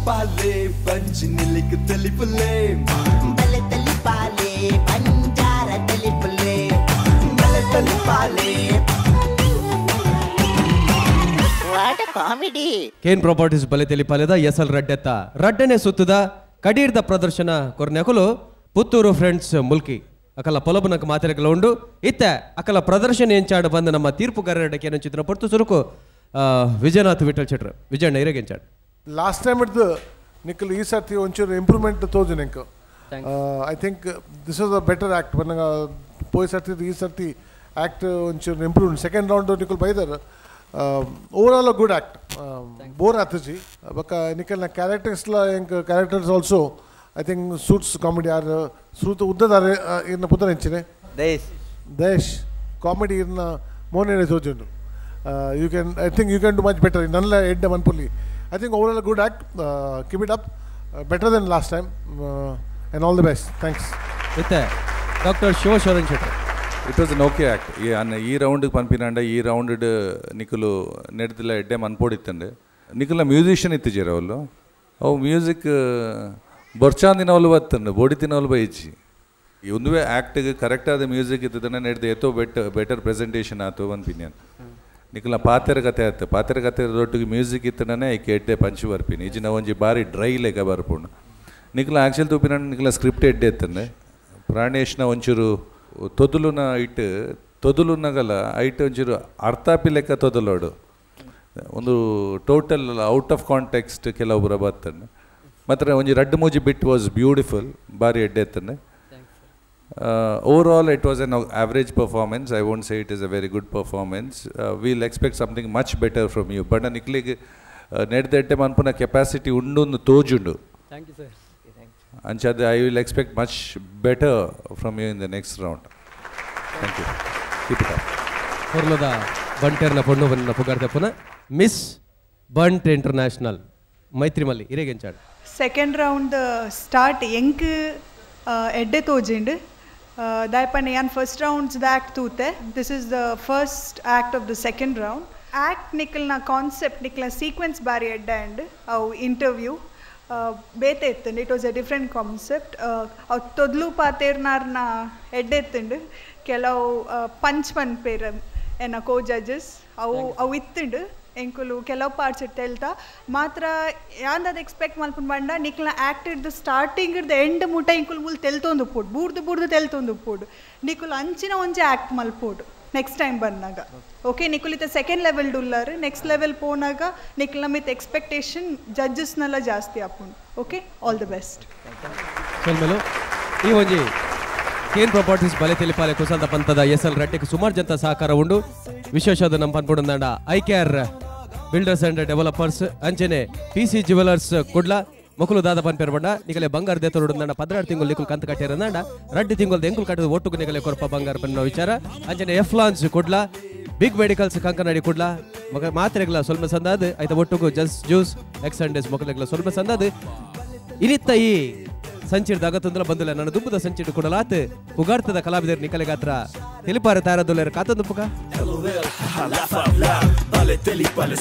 ಬಲೆ ಬಂಜಿ ನಿಲಿಕ್ ತೆಲಿಪುಲೆ ಬಲೆ ತಲಿಪಾಲೆ ಬಂಜಾರ ತೆಲಿಪುಲೆ ಬಲೆ ತಲಿಪಾಲೆ. What comedy. Kane properties ಬಲೆ ತೆಲಿಪಾಲೆದ ಎಸ್ ಎಲ್ ರಡ್ಡೆತ್ತ ರಡ್ಡನೆ ಸುತ್ತದ ಕಡೀರ್ದ ಪ್ರದರ್ಶನ ಕೊರ್ನೆಕುಲು ಪುತ್ತೂರು ಫ್ರೆಂಡ್ಸ್ ಮುಲ್ಕಿ ಅಕಲ ಪೊಲಬನಕ ಮಾತೆರೆಗಲ ಉಂಡು. ಇತ್ತೆ ಅಕಲ ಪ್ರದರ್ಶನ ಎಂಚಾಡು ಬಂದ ನಮ್ಮ ತೀರ್ಪುಗಾರರ ಕೇನಂಚಿತ್ರ ಪೊರ್ತು ಸುರುಕು ವಿಜಯನಾಥ್ ವಿಠಲ್ ಶೆಟ್ರು ವಿಜಯಣ್ಣ ಇರೆಗೆಂಚಾಡು. ಲಾಸ್ಟ್ ಟೈಮ್ ಇಡ್ದು ನಿಖಲ್ ಈ ಸರ್ತಿ ಒಂಚೂರು improvement ತೋಜು ನಿಂಕ್. I think this was a better act. ಬನ್ನಗ ಪೋಯ್ ಸರ್ತಿ ಈ ಸರ್ತಿ ಆ್ಯಕ್ಟ್ ಒಂಚೂರು improve. Second round Nikhil ಬೈದರ್. Over all a good act. Bore ಆತಜಿ ಬೊಕ್ಕ ನಿಖಲ್ನ ಕ್ಯಾರೆಕ್ಟರ್ಸ್ಲ ಎಂಕ್ characters also I think suits comedy. R ಸುರುತ ಉದ್ದದಾರೆ ಇರ್ನ ಪುದರ್ ಎಂಚಿನೆ ದೇಶ್ ದೇಶ್ ಕಾಮಿಡಿ ಇರ್ನ ಮೋನೇನೆ ತೋಜುಂಡು. You can I think you can do much better. ನಲ್ಲ ಎಡ್ಡೆ ಮನ್ಪುಲಿ. I think overall a good act. Keep it up. Better than last time. And all the best. Thanks. ಇತ್ತೆ doctor Shivasharan Shetty. It was an okay act. ಈ ರೌಂಡ್ಗೆ ಪನ್ಪಿನಾಂಡ ಈ round ನಿಖಲು ನೆಡ್ದಿಲ್ಲ ಎಡ್ಡೆ ಮನ್ಪೋಡಿತ್ತಂಡೆ. ನಿಖಲ musician ಇತ್ತಿಜೇರ ಅವಳು ಅವು music ಬೊರ್ಚಾಂದಿನವಲು ಬತ್ತಂಡು ಬೋಡಿತಿನವಲು ಬೈಚಿ. ಒಂದುವೇ ಆ್ಯಕ್ಟಿಗೆ ಕರೆಕ್ಟಾದ music ಇತ್ತದನ್ನ ನೆಡ್ದು ಏತೋ better presentation ಆತು opinion. ನಿಖಲ ಪಾತೆರ ಕತೆ ಆಯ್ತು ಪಾತೆರ ಕತೆ ಒಟ್ಟಿಗೆ ಮ್ಯೂಸಿಕ್ ಇತ್ತನೇ ಐಕೆ ಎಡ್ಡೆ ಪಂಚು ಬರ್ಪಿನಿ. ಇಜಿನ ಒಂಜಿ ಬಾರಿ ಡ್ರೈ ಲೆಕ್ಕ ಬರ್ಪುಂಡು. ನಿಖಲ ಆ್ಯಕ್ಚುಲಿ ತೂಪಿನ ನಿಖಲ ಸ್ಕ್ರಿಪ್ಟ್ ಎಡ್ಡೆ ಇತ್ತಂಡೆ. ಪ್ರಾಣೇಶ್ನ ಒಂಚೂರು ತೊದಲುನ ಇಟ್ಟು ತೊದಲುನಗಲ ಐಟ್ ಒಂಚೂರು ಅರ್ಥಾಪಿ ಲೆಕ್ಕ ತೊದಲೋಡು ಒಂದು total out of context ಕೆಲವೊಬ್ಬರ ಬರ್ತಂಡೆ. ಮಾತ್ರ ಒಂಜಿ ರಡ್ಡು ಮೂಜಿ ಬಿಟ್ ವಾಸ್ ಬ್ಯೂಟಿಫುಲ್ ಬಾರಿ ಎಡ್ಡೆ ಇತ್ತಂಡೆ. Overall it was an average performance. I won't say it is a very good performance. We'll expect something much better from you. But ನಿಕ್ಲಿಗೆ ನೆಡ್ದೆಡ್ಡೆ ಮನ್ಪುನ ಕೆಪಾಸಿಟಿ ಉಂಡು ತೋಜುಂಡು. Thank you sir. ಅಂಚಾದ I will expect much better from you in the next round. Thank you. Keep it up. ಕೊರ್ಲದ ಬಂಟೆರ್ನ ಪೊಣ್ಣು ಬನ್ನ ಪುಗಾರ್ದಪ್ಪನ miss Bunt international ಮೈತ್ರಿ ಮಲ್ಲಿ ಇರೆಗೆಂಚಾಡು. Second round start ಎಂಕ್ ಎಡ್ಡೆ ತೋಜಿಂಡು. ದಾಯಪಣ್ಣ ಯಾನ್ first rounds the act ತೂತೆ. This is the first act of the second round. Act ನಿಖಲ್ನ concept ನಿಖಲ್ನ sequence ಬಾರಿ ಎಡ್ಡೆ and ಅವು interview ಬೇತೆ ಇತ್ತಂಡು. It was a different concept. ಅವು ತೊದ್ಲು ಪಾತೇರ್ನಾರ್ನ ಎಡ್ಡೆ ಇತ್ತಂಡು. ಕೆಲವು ಪಂಚ್ ಪನ್ಪೇರ್ ಎನ್ನ ಕೋ ಜಡ್ಜಸ್ ಅವು ಅವು ಇತ್ತಂಡು. ಎಂಕುಲು ಕೆಲವು ಪಾರ್ಟ್ಸ್ ಇಟ್ಟು ಹೇಳ್ತಾ ಮಾತ್ರ ಯಾಂದದ ಎಕ್ಸ್ಪೆಕ್ಟ್ ಮಲ್ಪುಂಡು ಬಂಡ ನಿಕ್ಲ ಆ್ಯಕ್ಟ್ ಇಡ್ದು ಸ್ಟಾರ್ಟಿಂಗ್ ಇಡ್ದು ಎಂಡ್ ಮುಟ ಎಂಕುಲು ಮೂಲು ತೆಲ್ತೊಂದು ಉಪ್ಪೋಡು ಬೂರ್ದು ಬೂರ್ದು ತೆಲ್ತೊಂದು ಉಪ್ಪೋಡು. ನಿಕುಲು ಅಂಚಿನ ಒಂಜಿ ಆ್ಯಕ್ಟ್ ಮಲ್ಪೋಡು ನೆಕ್ಸ್ಟ್ ಟೈಮ್ ಬಂದಾಗ. ಓಕೆ ನಿಕುಲ್ ಇತ್ತ ಸೆಕೆಂಡ್ ಲೆವೆಲ್ ಉಲ್ಲಾರು ನೆಕ್ಸ್ಟ್ ಲೆವೆಲ್ ಪೋನಾಗ ನಿಕ್ಲ ಮಿತ್ ಎಕ್ಸ್ಪೆಕ್ಟೇಷನ್ ಜಡ್ಜಸ್ನೆಲ್ಲ ಜಾಸ್ತಿ ಆಪುಂಡು. Okay all the best. ಸೊಲ್ಮೆಲು ಈ ಒಂಜಿ ಕೇನ್ ಪ್ರಾಪರ್ಟೀಸ್ ಬಲೆ ತೆಲಿಪಾಲೆ ಕುಸಲ್ದ ಪಂತದ ಎಸ್ ಎಲ್ ರಡ್ಡೆಗೆ ಸುಮಾರು ಜನತ ಸಹಕಾರ ಉಂಡು. ವಿಶೇಷವಾದ ನಮ್ಮ ಪನ್ಪುಡಂದಾಂಡ I care builders and developers ಅಂಚನೆ P C jewellers Kudla ಮೊಕಲು ದಾದ ಪನ್ಪೇರ್ ಬಂಡ ನಿಗಲೆ ಬಂಗಾರ ದೇತರುಡಂದಾಂಡ 16 ತಿಂಗಳು ನಿಕುಲ್ ಕಂತ ಕಟ್ಟಿರಂದಾಂಡ 2 ತಿಂಗಳು ಎಂಕುಲ್ ಕಟ್ಟದ ಒಟ್ಟುಗು ನಿಗಲೆ ಕೊರಪ ಬಂಗಾರ ಪನ್ನ ವಿಚಾರ. ಅಂಚನೆ ಎಫ್ಲಾನ್ಸ್ ಕುಡ್ಲ ಬಿಗ್ ಮೆಡಿಕಲ್ಸ್ ಕಂಕನಾಡಿ ಕುಡ್ಲ ಮಗ ಮಾತ್ರೆಗಳ ಸ್ವಲ್ಪ ಸಂದಾದ ಆಯ್ತ ಒಟ್ಟುಗು ಜಸ್ ಜ್ಯೂಸ್ ಎಕ್ಸ್ ಅಂಡೇಸ್ ಮೊಕಲೆಗಳ ಸ್ವಲ್ಪ ಸಂದಾದ ಇನಿತ್ತ ಈ ಸಂಚಿಡ್ದ ಅಗತ್ತಂದ್ರೆ ಬಂದಿಲ್ಲ ನನ್ನ ದುಂಬದ ಸಂಚಿಡು ಕೊಡಲಾತ್ ಪುಗಾರ್ತದ ಕಲಾವಿದರು ನಿಕಲೆಗಾತ್ರ ತಿಳಿಪಾರ ತಾರದೊಲ್ಲೆರ ಕಾತಂದು ಪುಗ. ಬಲೆ ತಲಿಪಾಲೆ.